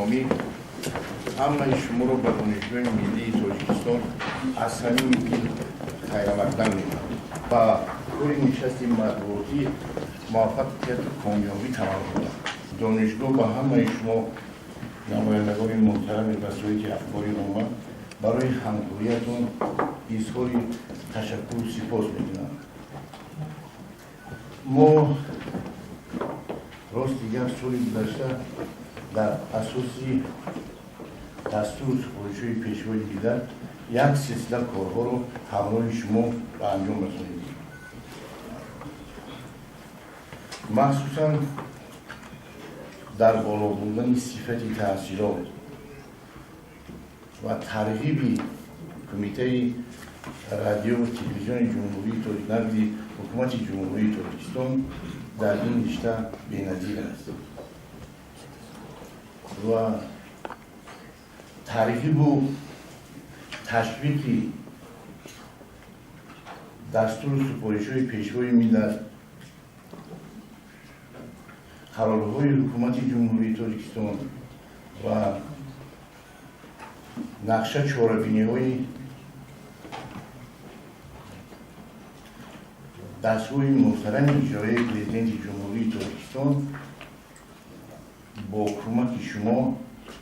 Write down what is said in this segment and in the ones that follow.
Гиромӣ, ҳамаи шуморо ба Донишгоҳи миллии Тоҷикистон аз самими дил хайрамақдам менамоям ва кори нишасти матбуотӣ муваффақияту комёбӣ таманно дорам. Донишгоҳ ба ҳамаи шумо, намояндагони муҳтарами васоити ахбори омма, барои ҳамкориятон изҳори ташаккуру сипос мекунам. Мо, рости гап, соли гузашта дар асоси дастуру супоришҳои Пешвои миллат як силсила корҳоро ҳамроҳи шумо ба анҷом расонидем. Махсусан дар боло бурдани сифати таҳсилот ва тарғиби Кумитаи радиову телевизиони Ҷумҳурии Тоҷик назди Ҳукумати Ҷумҳурии Тоҷикистон дар ин ришта беназир аст ва тарғибу ташвиқи дастуру супоришҳои Пешвои миллат, қарорҳои Ҳукумати Ҷумҳурии Тоҷикистон ва нақша чорабиниҳои дастгоҳи муҳтарами иҷроияи Президенти Ҷумҳурии Тоҷикистон бо кӯмаки шумо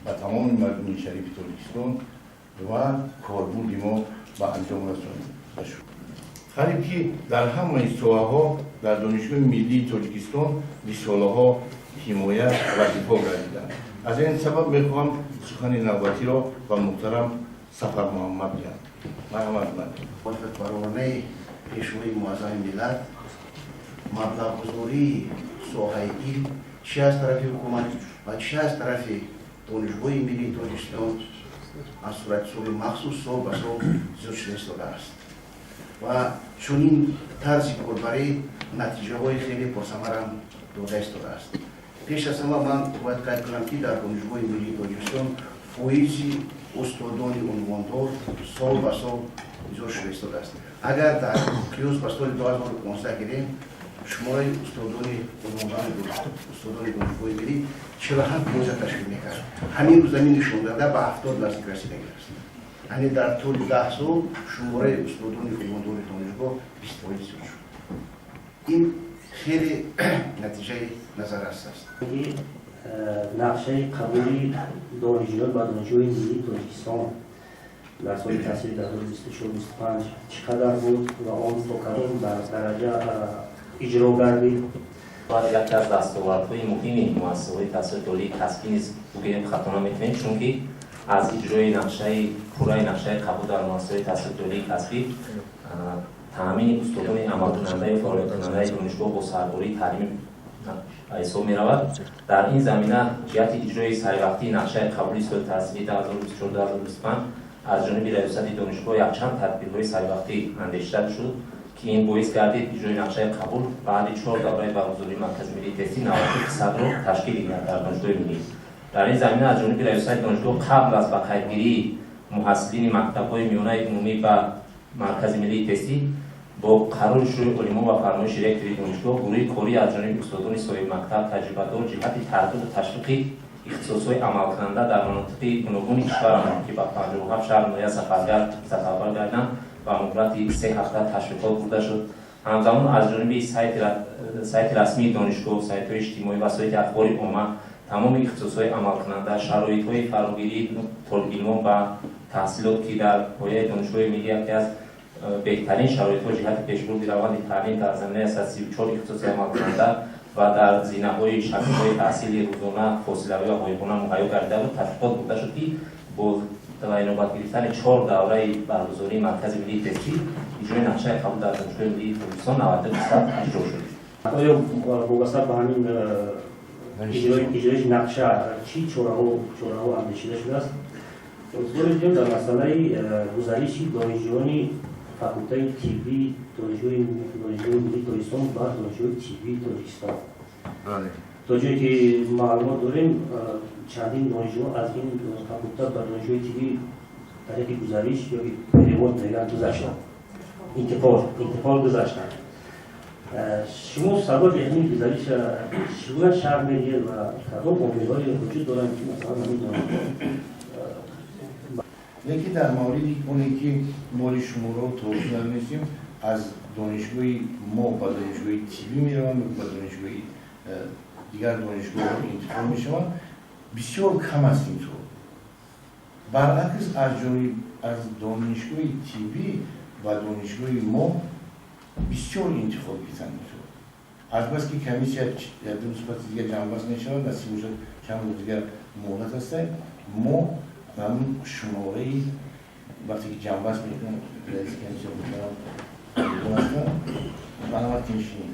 ба тамоми мардуми шарифи Тоҷикистон ва корбурди мо ба анҷом расонида шуд. Қариб ки дар ҳамаи соҳаҳо дар Донишгоҳи миллии Тоҷикистон рисолаҳо ҳимоя ва дифоъ гардиданд. Аз ин сабаб мехоҳам сухани навбатиро ба муҳтарам Сафармуҳаммад диҳам. Марҳамат. Баронаи Пешвои Муаззами миллат, маблағгузории соҳаи илм чи аз тарафи ҳукумат ва чи аз тарафи Донишгоҳи миллии Тоҷикистон аз суратҳисоби махсус сол ба сол зиёд шуда истодааст ва чунин тарзи корбарӣ натиҷаҳои хеле пурсамарам дода истодааст. Пеш аз ҳама ман бояд қайд кунам, ки дар Донишгоҳи миллии Тоҷикистон фоизи устодони унвондор сол ба сол зиёд шуда истодааст. Агар дар қиёс ба соли 2015 гирем, шумораи устодони унвондори устодони Донишгоҳи миллӣ 47 фоиза ташкил мекард. Ҳамин рӯз замин нишондода ба 70 наздик расидагӣ аст. Яъне дар тӯли 10 сол шумораи устодони унвондори донишгоҳ 20 фоиз зиёд шуд. Ин хеле натиҷаи назаррас аст. Нақшаи қабули донишҷӯён ба Донишгоҳи миллии Тоҷикистон дар соли таҳсили 2024-25 чӣ қадар буд ва он то кадом дараҷа иҷро гардид? Бояд яке аз дастовардҳои муҳими муассисаҳои таҳсилоти олии касбӣ низ бигӯем, хато наметавонем, чунки аз иҷрои нақшаи пурраи нақшаи қабул дар муассисаҳои таҳсилоти олии касбӣ таъмини устодони амалкунандаю фаъолияткунандаи донишгоҳ бо сарбории таълимӣ ба ҳисоб меравад. Дар ин замина, ҷиҳати иҷрои саривақтии нақшаи қабули соли таҳсилии 2024-2025 аз ҷониби раёсати донишгоҳ якчанд тадбирҳои саривақтӣ андешида шуд, ки ин боис гардид, иҷрои нақшаи қабул баъди чор давраи баргузории Маркази миллии тестӣ 92 фисадро ташкил диҳад дар Донишгоҳи миллӣ. Дар ин замина аз ҷониби раёсати донишгоҳ қабл аз ба қайдгирии муҳассилини мактабҳои миёнаи умумӣ ба Маркази миллии тестӣ бо қарори Шӯрои олимон ва фармоиши ректори донишгоҳ гурӯҳи корӣ аз ҷониби устодони соҳибмактаб, таҷрибадор, ҷиҳати тарғибу ташвиқи ихтисосҳои амалкунанда дар манотиқи гуногуни кишварамон, ки ба 57 шаҳру ноҳия сафарбар гардиданд, ба муҳлати 3 ҳафта ташвиқот бурда шуд. Ҳамзамон аз ҷониби сайти расмии донишгоҳ, сайтҳои иҷтимоӣ, васоити ахбори омма тамоми ихтисосҳои амалкунанда, шароитҳои фарогирии толибилмон ба таҳсилот, ки дар пояи Донишгоҳи миллӣ яке аз беҳтарин шароитҳо ҷиҳати пешбурди раванди таълим дар заминаи 134 ихтисоси амалкунанда ва дар зинаҳои шаклҳои таҳсили рӯзона, фосилавӣ ва ғоибона муҳайё гардида буд, ташвиқот бурда шуд, ки бо инобат гирифтани чор давраи баргузории Маркази миллии тестӣ иҷрои нақшаи қабул дар Донишгоҳи миллии Тоҷикистон 92 фисад иҷро шуд. Оё вобаста ба ҳамин иҷроиши нақша чӣ чораҳо андешида шудааст? Суоли дуюм дар масъалаи гузариши донишҷӯёни факултаи тиббии Донишгоҳи миллии Тоҷикистон ба Донишгоҳи тиббии Тоҷикистон. То ҷое ки маълумот дорем, чандин донишҷӯ аз ин факулта ба донишгоҳи тиббӣ тариқи гузариш ё перевод мегӯянд гузаштанд, интиқол гузаштанд. Шумо сабаби ҳамин гузариша чӣ гуна шарҳ медиҳед ва кадом омилҳое вуҷуд доранд, ки масалан ҳамин донишгоҳ? Лекин дар мавриди оне ки моли шуморо то нестем, аз донишгоҳи мо ба донишгоҳи тиббӣ мераванд, ба донишгоҳи дигар донишгоҳҳо интиқол мешаванд, бисёр кам аст интиқол. Баръакс, аз ҷониб аз донишгоҳи тиббӣ ба донишгоҳи мо бисёр интиқол гирифтанд. Азбаски комиссия 1-ду рӯз паси дигар ҷамъбаст мешавад, насиб бошад, чанд рӯз дигар муҳлат ҳаста, мо ҳамун шумораи вақте ки ҷамъбаст мекунам, раиси комиссия муҳтарам ҳастанд, банавар тиншинӣ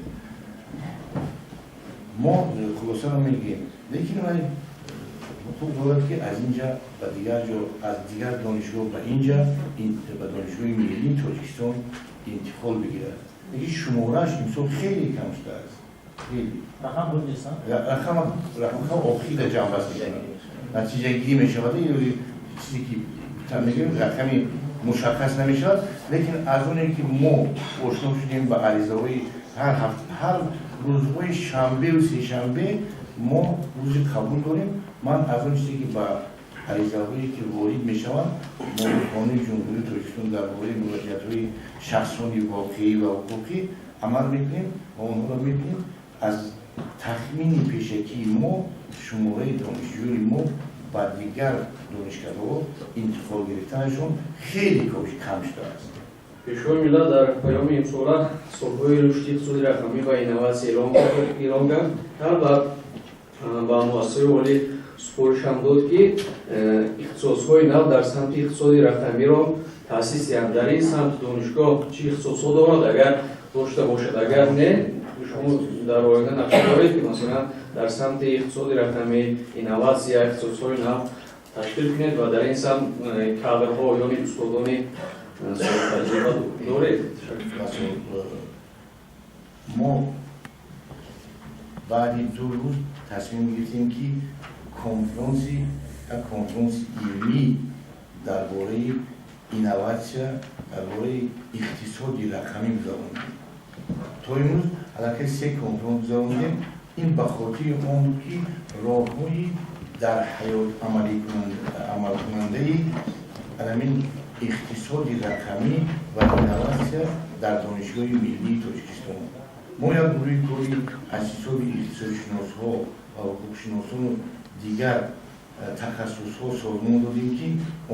мо хулосаро мегӯем. Лекин вале ҳуқуқ дорад, ки аз инҷа ба дигар ҷо, аз дигар донишгоҳ ба инҷа, ба Донишгоҳи миллии Тоҷикистон интиқол бигирад. Лекин шуморааш имсол хеле кам шудааст, хеле. Рақам охира ҷамъбаст мешавад, натиҷагирӣ мешавад. Чизе ки мегӯем, рақами мушаххас намешавад, лекин аз оне ки мо ошно шудем ба аризаҳои ҳар ҳафт, ҳар рӯзҳои шанбеу сешанбе мо рӯзи қабул дорем. Ман аз он чизе ки ба аризаҳое ки ворид мешаванд, мо Қонуни Ҷумҳурии Тоҷикистон дар бораи муроҷиатҳои шахсони воқеӣ ва ҳуқуқӣ амал мекунем ва онҳоро мебинем. Аз тахмини пешакии мо, шумораи донишҷӯёни мо ба дигар донишкадаҳо интиқол гирифтанашон хеле кам шудааст. Пешвои миллат дар паёми имсола солҳои рушди иқтисоди рақамӣ ва инноватсия эълон кард ва ба муассисаи олӣ супоришам дод, ки ихтисосҳои нав дар самти иқтисоди рақамиро таъсис диҳанд. Дар ин самт донишгоҳ чӣ ихтисосҳо дорад, агар дошта бошад? Агар не, шумо дар оянда нақша доред, ки масалан дар самти иқтисоди рақамӣ, инноватсия ихтисосҳои нав ташкил кунед ва дар ин самт кадрҳо ёни устодони таҷриба доред? Мо баъди 2 рӯз тасмим гирифтем, ки конфронси, як конфронси илмӣ дар бораи инноватсия, дар бораи иқтисоди рақамӣ гузаронем. То имрӯз аллакай се конфронс гузарондем. Ин ба хотири он буд, ки роҳҳои дар ҳаёт амалкунандаи ҳамин иқтисоди рақамӣ ва инноватсия дар Донишгоҳи миллии Тоҷикистон. Мо як гурӯҳи кори аз ҳисоби иқтисодшиносҳо ва ҳуқуқшиносону дигар тахассусҳо созмон додем, ки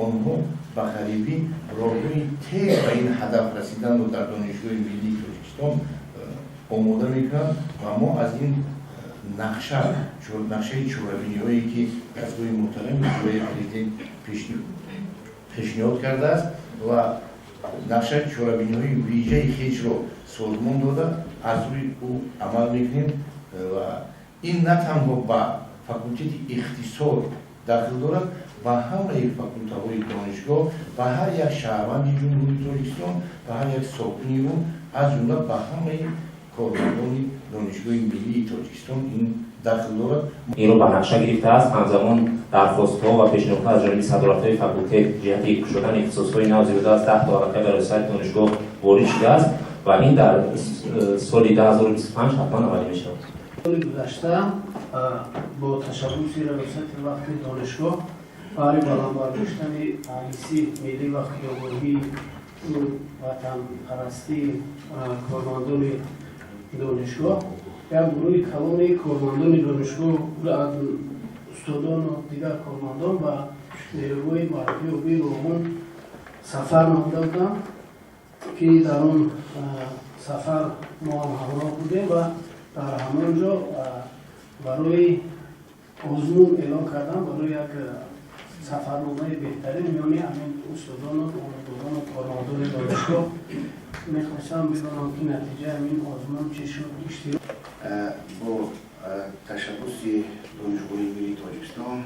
онҳо ба қарибӣ роҳҳои тез ба ин ҳадаф расиданро дар Донишгоҳи миллии Тоҷикистон омода мекунанд. Ва мо аз ин нақша, нақшаи чорабиниҳое, ки дастгоҳи муҳтарами иҷроияи президент пешниҳод кардааст, ва нақшаи чорабиниҳои вижаи хешро созмон дода, аз рӯи ӯ амал мекунем. Ва ин на танҳо ба факултети иқтисод дахл дорад, ба ҳамаи факултаҳои донишгоҳ, ба ҳар як шаҳрванди Ҷумҳурии Тоҷикистон, ба ҳар як сокини ӯ, аз ҷумла ба ҳамаи кормандони Донишгоҳи миллии Тоҷикистон ин дахл дорад. Инро ба нақша гирифтааст. Ҳамзамон дархостҳо ва пешниҳодҳо аз ҷониби садоратҳои факултет ҷиҳати кушодани ихтисосҳои нав зиёда аз 10 то аллакай ба раёсати донишгоҳ ворид шудааст ва ин дар соли 2025 ҳатман амалӣ мешавад. Соли гузашта бо ташаббуси раёсати вақти донишгоҳ баҳри баланд бардоштани ҳисси миллӣ ва худогоҳии ватанпарастии кормандони донишгоҳ як гурӯҳи калони кормандони донишгоҳ, устодону дигар кормандон ба нерӯгоҳи барқии обии Роғун сафар намуда буданд, ки дар он сафар мо ҳам ҳамроҳ будем ва дар ҳамон ҷо барои озмун эълон кардан барои як сафарномаи беҳтарин миёни ҳамин устодону омӯзгорону кормандони донишгоҳ. Мехостам бидонам, ки натиҷаи ҳамин озмун чӣ шуд, иштирок Бо ташаббуси Донишгоҳи миллии Тоҷикистон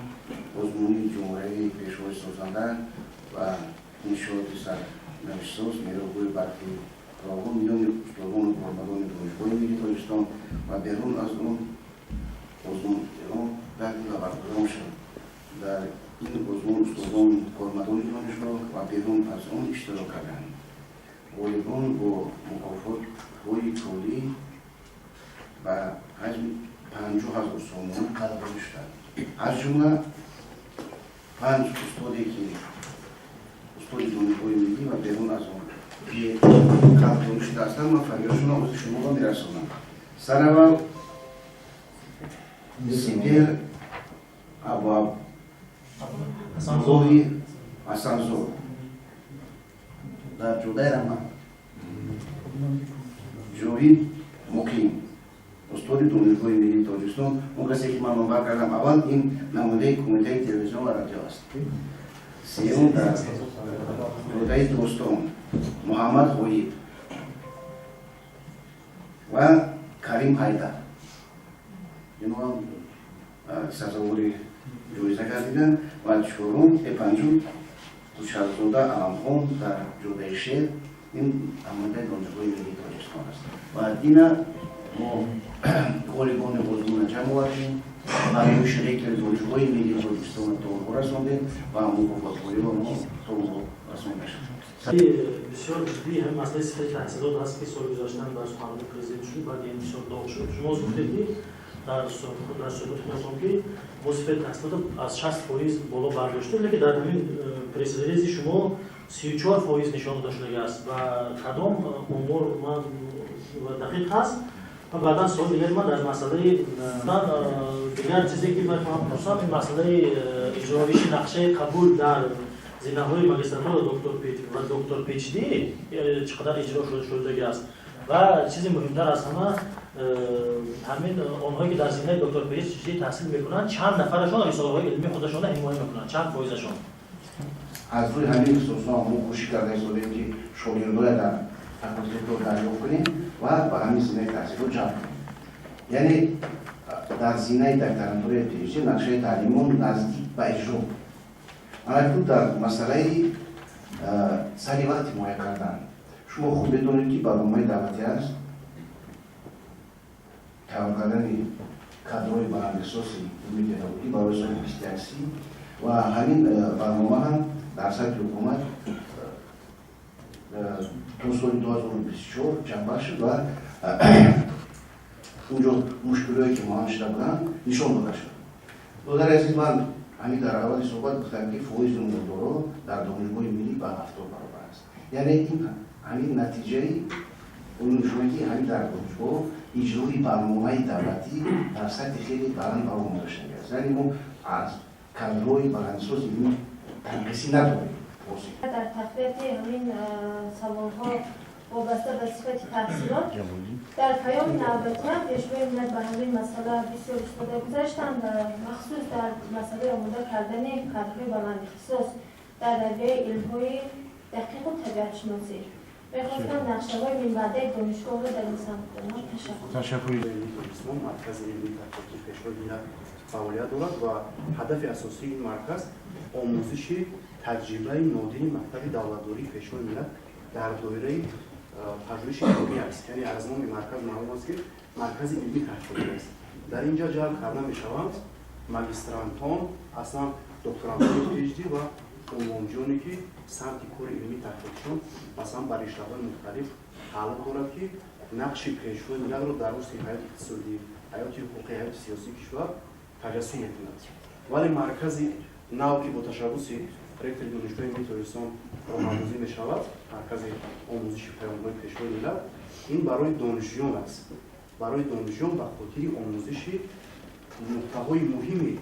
озмуни ҷумҳуриявии «Пешвои созанда ва иншооти сарнавиштсоз нерӯгоҳи барқи Роғун» миёни устодону кормандони Донишгоҳи миллии Тоҷикистон ва берун аз он озмун эълон гардид ва баргузор шуд. Дар ин озмун устодон, кормандони донишгоҳ ва берун аз он иштирок карданд. Ғолибон бо мукофотҳои пулӣ. ба ҳаҷми 50 000 сомонӣ қадрдонӣ шуданд. Аз ҷумла панҷ устоде, ки устоди Донишгоҳи миллӣ ва берун аз он, ки қадрдонӣ шуда ҳастанд, ман фамилияшонро ҳозир шуморо мерасонам. Сараввал Сипер Абуабдуллоҳи Ҳасанзод дар ҷодаи раҳмат, Ҷовид Муқим, устоди Донишгоҳи миллии Тоҷикистон. Он касе, ки ман номбар кардам аввал, ин намояндаи Кумитаи телевизион ва радио аст. Сеюм, дар ҷодаи Дӯстон, Муҳаммад Ғоиб ва Карим Ҳайдар. Инҳо сазовори ҷоиза гардиданд. Ва чорум, панҷум, Кучарзода Аламхон дар ҷодаи шеър, ин намояндаи Донишгоҳи миллии Тоҷикистон аст. Ва ина мо ғолибони озмуна ҷамъ овардем ва гӯши ректори Донишгоҳи миллии Тоҷикистон то онҳо расондем ва мукофотҳоиро мо то онҳо расонда шуд. Бисёр ҷиддӣ ҳамин масъалаи сифати таҳсилот ҳаст, ки соли гузаштан дар суханрони президент шуд, баъд ин бисёр доғ шуд. Шумо гуфтед, ки дар суҳбати худатон, ки мо сифати таҳсилотро аз 60% боло бардоштем, лекин дар ҳамин пресс-релизи шумо 34% нишон дода шудагиаст. Ва кадом омор ман дақиқ ҳаст? Ва баъдан суоли дигари ман дар масъалаи дигар чизе, ки мехоҳам пурсам, ин масъалаи иҷроиши нақшаи қабул дар зинаҳои магистратура ва доктор PhD чӣ қадар иҷро шудагӣ аст. Ва чизи муҳимтар аз ҳама, ҳамин онҳое, ки дар зинаи доктор PhD таҳсил мекунанд, чанд нафарашон рисолаҳои илмии худашонро ҳимоя мекунанд, чанд фоизашон? Аз рӯи ҳамин хусусҳо мо кӯшиш карда истодем, ки шогирдоя дар факултетҳо дарёфт кунем ва ба ҳамин зинаи таҳсилот ҷалб кунем. Яъне дар зинаи докторантураи PhD нақшаи таълимон наздик ба иҷро. Анакун дар масъалаи сари вақт ҳимоя кардан, шумо хуб медонед, ки барномаи давлатӣ аст, тайёр кардани кадрҳои баландихтисоси илми педагогӣ барои соли 21 30, ва ҳамин барнома ҳам дар сатҳи ҳукумат то соли 2024 ҷанбал шуд ва унҷо мушкилое, ки муайян шуда буданд, нишон дода шуд. Додари азиз, ман ҳамин дар аввали суҳбат гуфтам, ки фоизи мурдоро дар Донишгоҳи миллӣ ба 70 баробар аст. Яъне ин ҳамин натиҷаи он нишона, ки ҳамин дар донишгоҳ иҷрои барномаи давлатӣ дар сатҳи хеле баланд баромада шудааст. Яъне мо аз кадрҳои баландихтисоси илмӣ танқисӣ надорем. Дар тақвияти ҳамин саволҳо вобаста ба сифати таҳсилот, дар паёми навбатиам Пешвои миллат ба ҳамин масъала бисёр истода гузаштанд, махсус дар масъалаи омода кардани кадрҳои баландихтисос дар равияи илмҳои дақиқу табиатшиносӣ. Мехостам нақшаҳои минбаъдаи донишгоҳро дар ин самт донам. Ташаккур. Ташаккур. Тоҷикистон маркази илмии таҳқиқоти Пешвои миллат фаъолият дорад ва ҳадафи асосии ин марказ омӯзиши таҷрибаи нодири мактаби давлатдории Пешвои миллат дар доираи пажӯҳиши илмӣ аст. Яъне аз номи марказ маълум аст, ки маркази илмӣ таҳқиқотӣ аст. Дар ин ҷо ҷалб карда мешаванд магистрантон, аслан докторантони PhD ва унвонҷӯёне, ки самти кори илмии таҳқиқотишон масалан ба риштаҳои мухталиф тааллуқ дорад, ки нақши Пешвои миллатро дар рушди ҳаёти иқтисодӣ, ҳаёти ҳуқуқӣ, ҳаёти сиёсии кишвар таҷассум мекунад. Вале маркази нав, ки бо ташаббуси ректори Донишгоҳи миллии Тоҷикистон роҳандозӣ мешавад, маркази омӯзиши паёмҳои Пешвои миллат, ин барои донишҷӯён аст, барои донишҷӯён ба хотири омӯзиши нуқтаҳои муҳими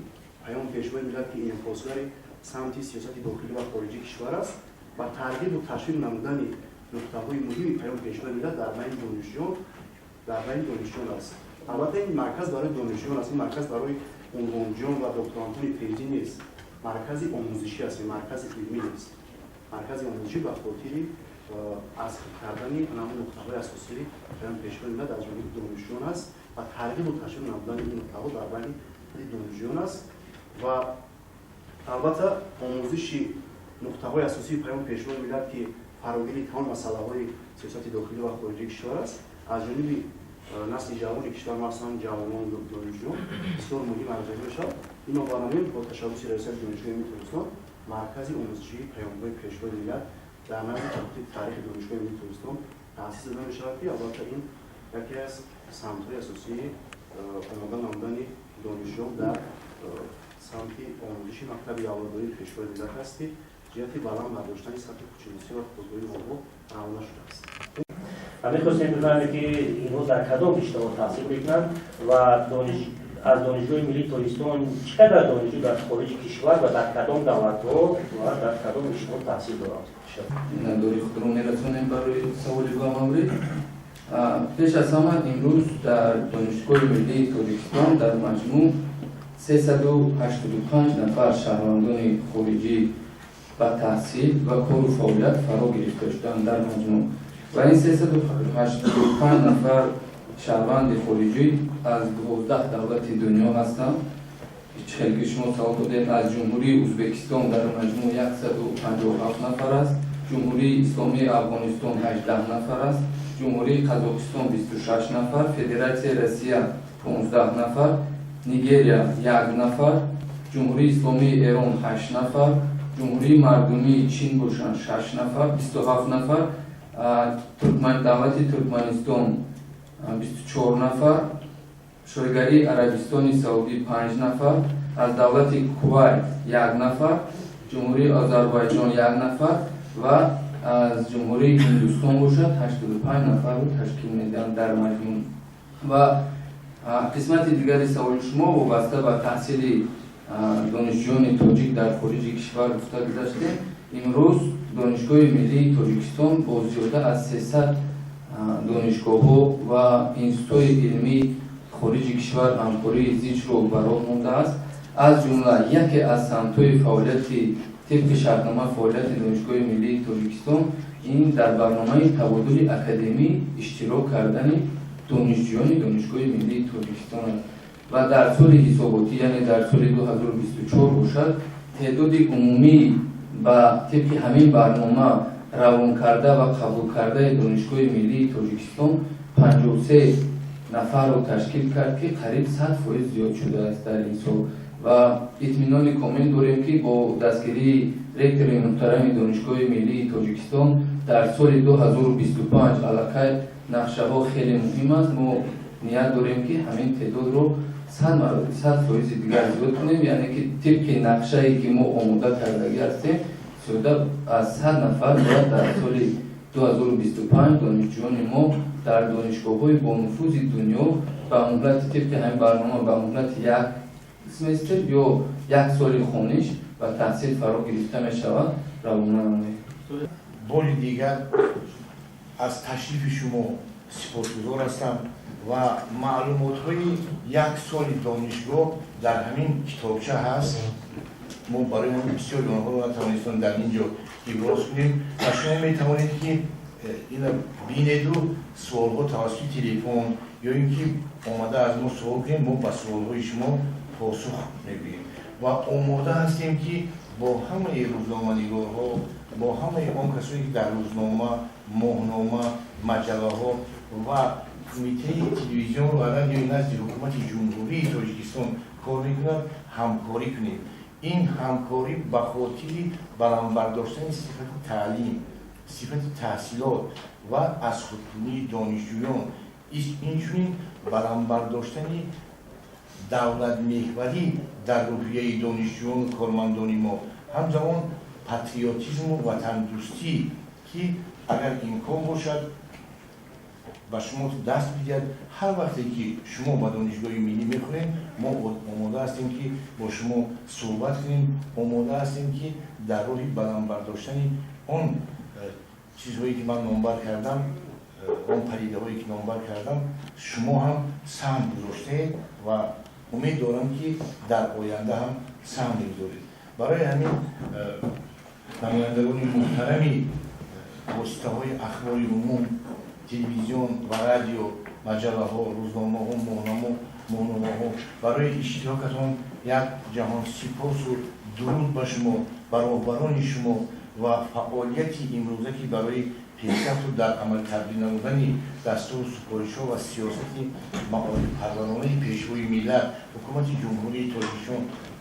паёми Пешвои миллат, ки инъикосгари самти сиёсати дохилӣ ва хориҷии кишвар аст, ва тарғибу ташвиқ намудани нуқтаҳои муҳими паёми Пешвои миллат дар байни донишҷӯён аст. Албатта, ин марказ барои донишҷӯён аст, ин марказ барои унвонҷӯён ва докторантони PhD нест. Маркази омӯзишӣ аст, маркази илмӣ нест. Маркази омӯзишӣ ба хотири аз худ кардани ҳамон нуқтаҳои асосии паёми Пешвои миллат аз ҷониби донишҷӯён аст ва тарғибу ташвиқ намудани ин нуқтаҳо дар байни донишҷӯён аст. Ва албатта, омӯзиши нуқтаҳои асосии паёми Пешвои миллат, ки фарогири тамом масъалаҳои сиёсати дохилӣ ва хориҷии кишвар аст, аз ҷониби насли ҷавони кишвар, махсусан ҷавонон, донишҷӯён, бисёр муҳим арзёбӣ мешавад. Бинобар ҳамин, бо ташаббуси Раёсати Донишгоҳи миллии Тоҷикистон маркази омӯзишии паёмҳои Пешвои миллат дар назди факултети таърихи Донишгоҳи миллии Тоҷикистон таъсис дода мешавад, ки албатта ин Яке аз самтҳои асосии омода намудани донишҷӯён дар самти омӯзиши мактаби давлатдории Пешвои миллат аст, ки ҷиҳати баланд бардоштани сатҳи худшиносӣ ва худогоҳии онҳо равона шудааст. Ва мехостем бифаҳмем, ки инҳо дар кадом риштаҳо таҳсил мекунанд ва аз Донишгоҳи миллии Тоҷикистон чӣ қадар донишҷӯ дар хориҷи кишвар ва дар кадом давлатҳо ва дар кадом риштаҳо таҳсил доранд. Миннатдории худро мерасонем барои саволи бамаврид. Пеш аз ҳама, имрӯз дар Донишгоҳи миллии Тоҷикистон дар маҷмӯъ 385 нафар шаҳрвандони хориҷӣ ба таҳсил ва кору фаъолият фаро гирифта шуданд дар маҷмӯъ. Ва ин 385 нафар шаҳрванди хориҷӣ аз 12 давлати дунё ҳастанд. Чӣ хеле ки шумо савол додед, аз Ҷумҳурии Ӯзбекистон дар маҷмӯъ 157 нафар аст, Ҷумҳурии Исломии Афғонистон 18 нафар аст, Ҷумҳурии Қазоқистон 26 нафар, Федератсияи Россия 15 нафар, Нигерия 1 нафар, Ҷумҳурии Исломии Эрон 8 нафар, Ҷумҳурии Мардумии Чин бошанд 6 нафар, 27 нафар, давлати Туркманистон 24 нафар, Шоҳигарии Арабистони Саудӣ 5 нафар, аз давлати Кувайт 1 нафар, Ҷумҳурии Озарбойҷон 1 нафар ва аз Ҷумҳурии Ҳиндустон бошад 85 нафарро ташкил медиҳанд дар маҷмӯъ. Ва қисмати дигари саволи шумо вобаста ба таҳсили донишҷӯёни тоҷик дар хориҷи кишвар гуфта гузаштем. Имрӯз Донишгоҳи миллии Тоҷикистон бо зиёда аз 300 донишгоҳҳо ва институтҳои илмии хориҷи кишвар ҳамкории зичро ба роҳ мондааст. Аз ҷумла яке аз самтҳои фаъолияти тибқи шартнома фаъолияти Донишгоҳи миллии Тоҷикистон ин дар барномаи табодули академӣ иштирок кардани донишҷӯёни Донишгоҳи миллии Тоҷикистон аст. Ва дар соли ҳисоботӣ, яъне дар соли 2024 бошад, теъдоди умумии ба тибқи ҳамин барнома равонкарда ва қабулкардаи Донишгоҳи миллии Тоҷикистон 53 нафарро ташкил кард, ки қариб 100% зиёд шудааст дар ин сол. Ва итминони комил дорем, ки бо дастгирии ректори муҳтарами Донишгоҳи миллии Тоҷикистон дар соли 2025 аллакай нақшаҳо хеле муҳим аст. Мо ният дорем, ки ҳамин теъдодро 100 фоизи дигар зиёд кунем, яъне ки тибқи нақшае, ки мо омода кардагӣ ҳастем, зиёда аз 100 нафар бояд дар соли 2025 донишҷӯёни мо дар донишгоҳҳои бонуфузи дунё ба муҳлати тибқи ҳамин барнома ба муҳлати як семестр ё як соли хониш ба таҳсил фаро гирифта мешавад, равона намоем. Бори дигар аз ташрифи шумо сипосгузор ҳастам ва маълумотҳои як соли донишгоҳ дар ҳамин китобча ҳаст. Мо барои ҳамин бисёри онҳоро натавонистем дар ин ҷо иброз кунем ва шумо метавонед, ки ина бинеду суолҳо тавассути телефон ё ин ки омада аз мо суол кунем, мо ба суолҳои шумо посух мегӯем ва омода ҳастем, ки бо ҳамаи рӯзноманигорҳо, бо ҳамаи он касоне, ки дар рӯзнома, моҳнома, маҷаллаҳо ва Кумитаи телевизион ва радиои назди Ҳукумати Ҷумҳурии Тоҷикистон кор мекунад, ҳамкорӣ кунем. Ин ҳамкорӣ ба хотири баланд бардоштани сифати таълим, сифати таҳсилот ва аз худкунии донишҷӯён, инчунин баланд бардоштани давлатмеҳварӣ дар рӯҳияи донишҷӯёну кормандони мо, ҳамзамон патриотизму ватандӯстӣ, ки агар имкон бошад, ба шумо даст бидиҳад. Ҳар вақте ки шумо ба Донишгоҳи миллӣ мехоҳед, мо омода ҳастем, ки бо шумо суҳбат кунем, омода ҳастем, ки дар роҳи баланд бардоштани он чизҳое, ки ман номбар кардам, он падидаҳое, ки номбар кардам, шумо ҳам саҳм гузоштаед ва умед дорам, ки дар оянда ҳам саҳм мегузоред. Барои ҳамин намояндагони муҳтарами воситаҳои ахбори умум, телевизион ва радио, маҷаллаҳо, рӯзномаҳо, моҳномаҳо, барои иштирокатон як ҷаҳон сипосу дуруд ба шумо, ба роҳбарони шумо ва фаъолияти имрӯза, ки барои пешрафту дар амал табдил намудани дастуру супоришҳо ва сиёсати маорифпарваронаи Пешвои миллат, Ҳукумати Ҷумҳурии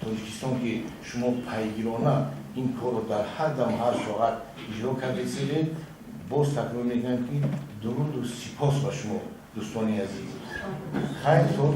Тоҷикистон, ки шумо пайгирона ин корро дар ҳар дам, ҳар соат иҷро кардед, боз такрор мекунам, ки дуруду сипос ба шумо. Дӯстони азиз, хайр то.